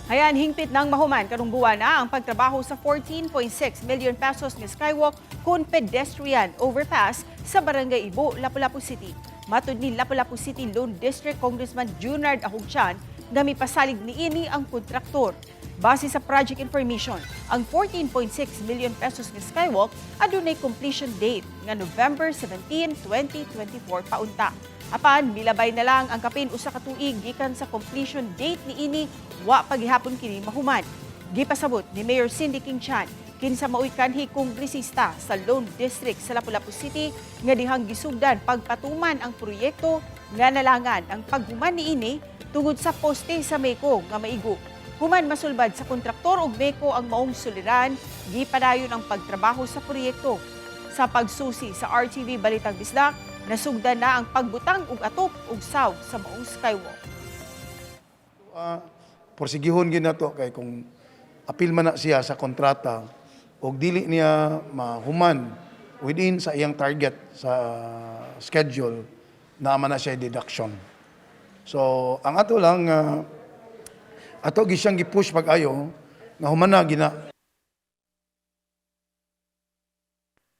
Hayan, hingpit ng mahuman karong buwan na ang pagtrabaho sa 14.6 million pesos nga skywalk kun pedestrian overpass sa Barangay Ibo, Lapu-Lapu City. Matud ni Lapu-Lapu City Lone District Congressman Junard Ahugchan nga mipasalig niini ang kontraktor. Base sa project information, ang 14.6 million pesos nga skywalk adunay completion date nga November 17, 2024 paunta. Apan milabay na lang ang kapin 1 ka tuig gikan sa completion date niini, wa pagihapon kini mahuman. Gipasabot ni Mayor Cindy King Chan, kinsa maoy kanhi kongresista sa Lone District sa Lapu-Lapu City, nga dihang gisugdan pagpatuman ang proyekto nga nalangan ang paghuman niini tungod sa poste sa MECO nga maigo. Human masulbad sa kontraktor ug MECO ang maong suliran, gipadayon ang pagtrabaho sa proyekto. Sa pagsusi sa RTV Balitang Bisdak, nasugdan na ang pagbutang og atop ug saw sa maong skywalk. Porsigihon gyud nato kay kung apil man na siya sa kontrata og dili niya mahuman within sa iyang target sa schedule, naa man na siya deduction. So ang ato lang, ato gi siyang gi-push pag-ayo nga humana gina.